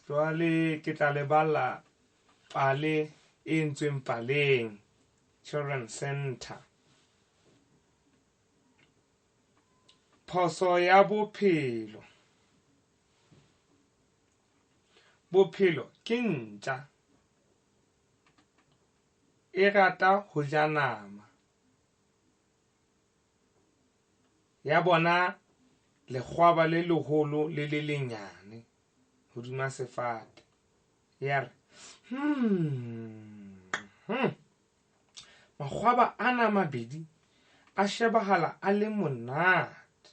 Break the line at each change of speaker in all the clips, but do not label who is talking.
Jwale ke tla le balla pale e entsweng paleng Children Center. Phoso ya bophelo. Bophelo ke ntja. E rata ho ja nama. Ya bona lekgwaba le leholo le le lenyane hodima sefate. Ya re, Hmm, hmm. Makgwaba ana a mabedi a shebahala a le monate.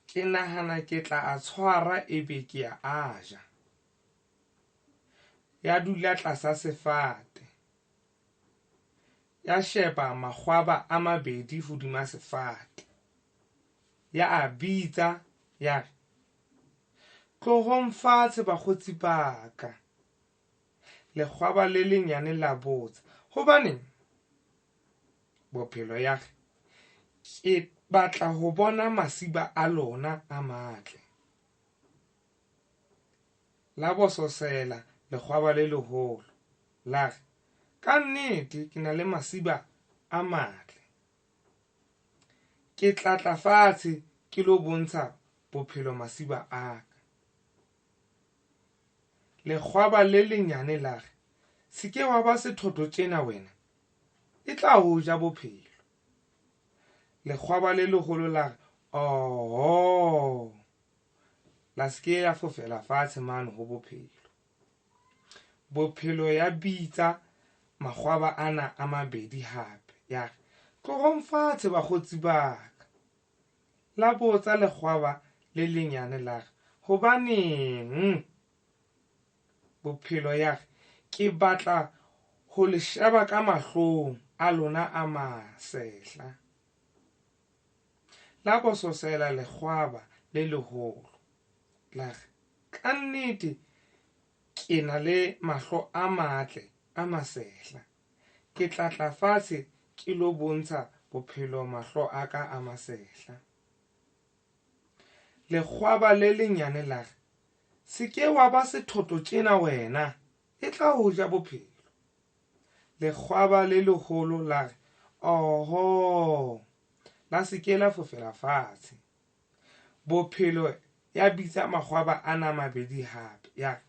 Ke nahana ke tla a tshwara ebe ke a a ja. Ya dula tlasa sefate. Ya sheba makgwaba a mabedi hodima sefate. Ya a bitsa ya re, Tlohong fatshe bakgotsi ba ka. Lekgwaba le lenyane la botsa, Hobaneng? Bophelo ya re, Ke batla ho bona masiba a lona a matle. La bososela lekgwaba le leholo, la re, Ka nnete ke na le masiba a matle. Ke tla tla fatshe ke lo bontsha bophelo masiba a ka. Lekgwaba le lenyane la re, Se ke wa ba sethoto tjena wena, e tla o ja bophelo. Lekgwaba le leholo la re, Oho! La se ke ya fofela fatshe mane ho bophelo. Bophelo ya bitsa makgwaba ana a mabedi hape, ya re, Tlohong fatshe bakgotsi ba ka. La botsa lekgwaba le lenyane la re, Hobaneng? Bophelo ya re, Ke batla ho le sheba ka mahlong a lona a masehla. La bososela lekgwaba le leholo. La re, Ka nnete ke na le mahlo a matle a masehla. Ke tla tla fatshe ke lo bontsha bophelo mahlo a ka a masehla. Lekgwaba le lenyane la re, Se ke wa ba sethoto tjena wena, e tla o ja bophelo. Lekgwaba le leholo la re, Oho! La se ke la fofela fatshe. Bophelo ya bitsa makgwaba ana a mabedi hape, ya re,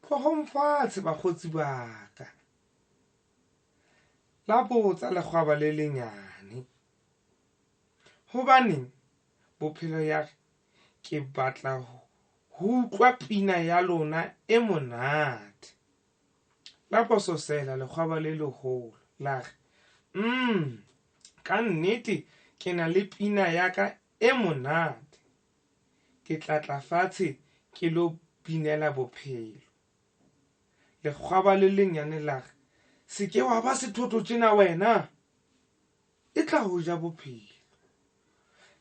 Tlohong fatshe bakgotsi ba ka. La botsa lekgwaba le lenyane, Hobaneng? Bophelo ya re, Ke batla ho utlwa pina ya lona e monate. La bososela lekgwaba le leholo, la re, Umm, ka nnete ke na le pina ya ka e monate. Ke tla tla fatshe ke lo binela bophelo. Lekgwaba le lenyane la re, Se ke wa ba sethoto tjena wena, e tla ho ja bophelo.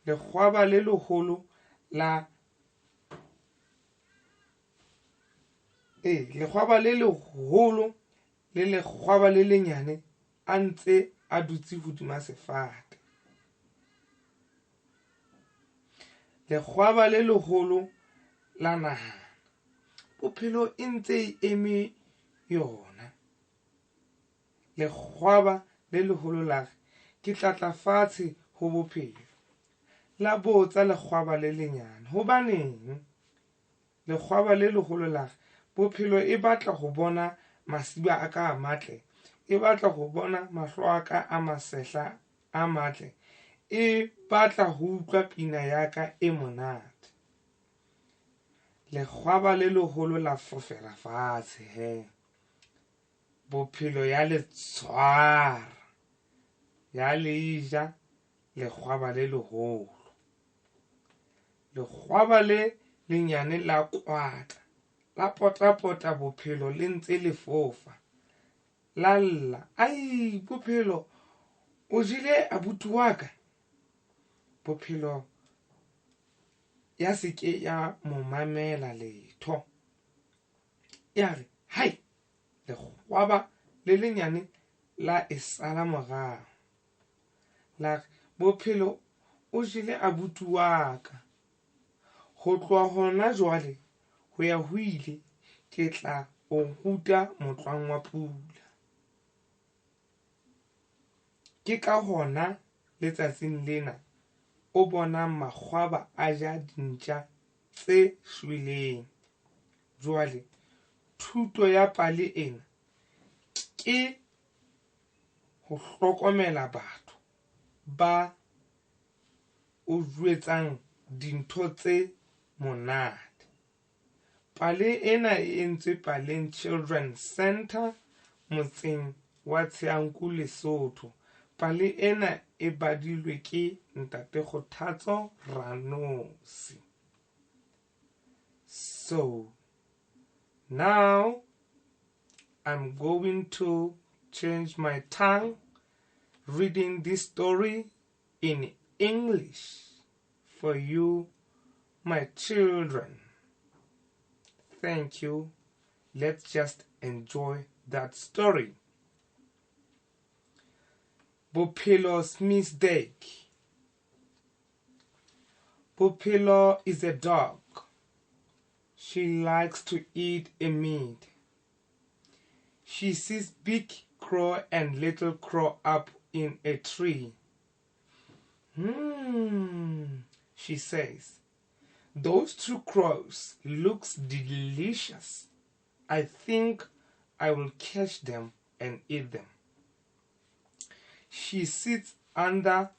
Lekgwaba le leholo la Ee, lekgwaba le leholo le lekgwaba le lenyane a ntse a dutse hodima sefate. Lekgwaba le leholo la nahana, Bophelo e ntse e eme yona. Lekgwaba le leholo la re, Ke tla tla fatshe ho bophelo. La botsa lekgwaba le lenyane, Hobaneng? Lekgwaba le leholo la re, Bophelo e batla ho bona masiba a ka a matle, e batla ho bona mahlo a ka a masehla a matle, e batla ho utlwa pina ya ka e monate. Lekgwaba le leholo la fofela fatshe he. Bophelo ya le tshwara, ya le ja lekgwaba le leholo. Lekgwaba le lenyane la kwata, la potapota bophelo le ntse le fofa. La lla, Ai, bophelo, o jele abuti wa ka? Bophelo ya se ke ya mo mamela letho. Ya re, Hai! Lekgwaba le lenyane la e sala morao. La re, Bophelo o jele abuti wa ka. Ho tloha hona jwale Ho ya ho ile ke tla o ruta motlwang wa pula. Ke ka hona letsatsing lena o bonang makgwaba a ja dintja tse shweleng. Jwale thuto ya pale ena ke ho hlokomela batho ba o jwetsang dintho tse monate. Pale ena e entswe Paleng Children's Centre motseng wa Tsheanku, Lesotho. Pale ena e badilwe ke Ntate Kgothatso Ranosi. So now I'm going to change my tongue, reading this story in English for you, my children. Thank you. Let's just enjoy that story. Bophelo's mistake. Bophelo is a dog. She likes to eat a meat. She sees Big Crow and Little Crow up in a tree. She says. Those two crows looks delicious. I think I will catch them and eat them. She sits under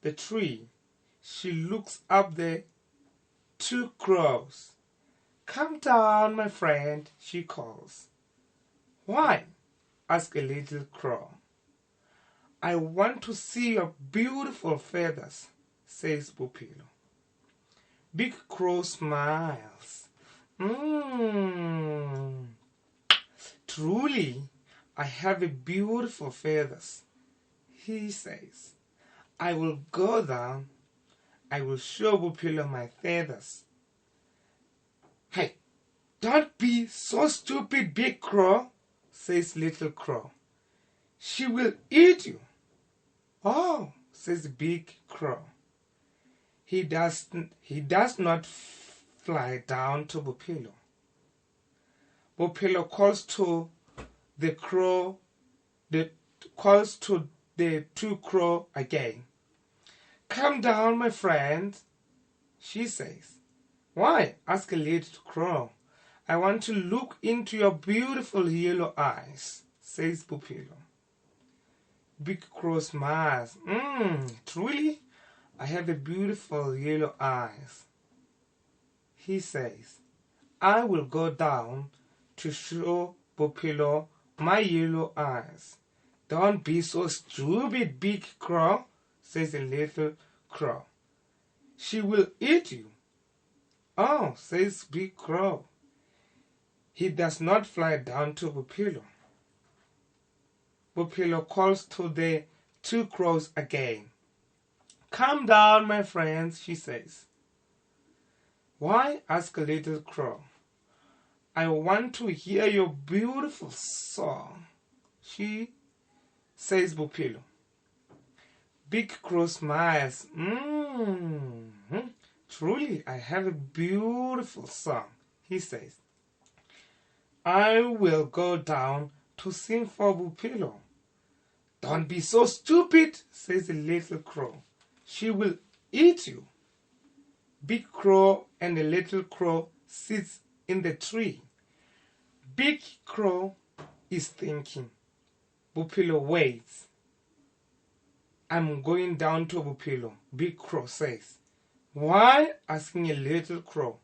the tree. She looks up the two crows. Come down, my friend, she calls. Why? Asks a little crow. I want to see your beautiful feathers, says Bophelo. Big Crow smiles. Truly, I have a beautiful feathers, he says. I will go down. I will show Bophelo my feathers. Hey, don't be so stupid, Big Crow, says Little Crow. She will eat you. Oh, says Big Crow. He does not fly down to Bophelo. Bophelo calls to the crow, calls to the two crow again. Come down, my friend, she says. Why? Asks a little crow. I want to look into your beautiful yellow eyes, says Bophelo. Big Crow smiles. Truly, I have a beautiful yellow eyes, he says. I will go down to show Bophelo my yellow eyes. Don't be so stupid, Big Crow, says the little crow. She will eat you. Oh, says Big Crow. He does not fly down to Bophelo. Bophelo calls to the two crows again. Come down, my friends, she says. Why? Asks a little crow. I want to hear your beautiful song, she says Bophelo. Big Crow smiles. Truly, I have a beautiful song, he says. I will go down to sing for Bophelo. Don't be so stupid, says the little crow. She will eat you. Big Crow and the little crow sits in the tree. Big Crow is thinking. Bophelo waits. I'm going down to Bophelo, Big Crow says. Why? Asking a little crow.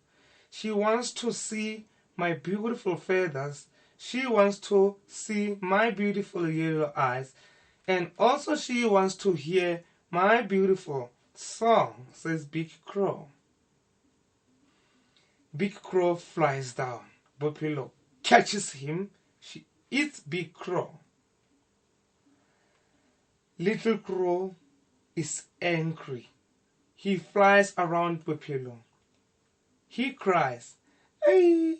She wants to see my beautiful feathers. She wants to see my beautiful yellow eyes. And also she wants to hear my beautiful song, says Big Crow. Big Crow flies down. Bophelo catches him. She eats Big Crow. Little Crow is angry. He flies around Bophelo. He cries, Hey, hey,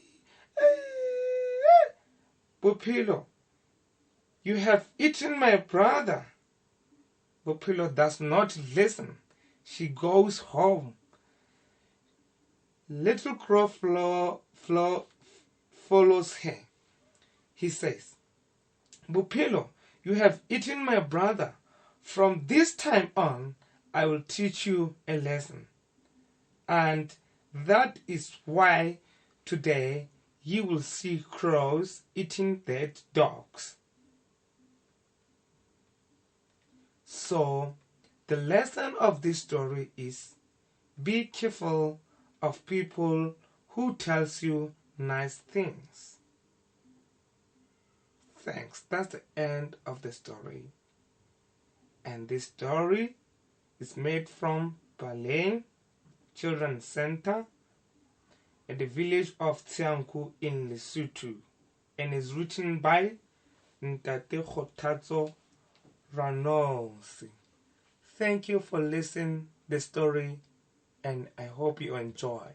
hey. Bophelo, you have eaten my brother. Bophelo does not listen. She goes home. Little crow follows her. He says, Bophelo, you have eaten my brother. From this time on, I will teach you a lesson. And that is why today you will see crows eating dead dogs. So, the lesson of this story is be careful of people who tells you nice things. Thanks. That's the end of the story. And this story is made from Paleng Children's Center at the village of Tsianku in Lesotho and is written by Ntate Kgothatso Ranosi. Thank you for listening the story and I hope you enjoy.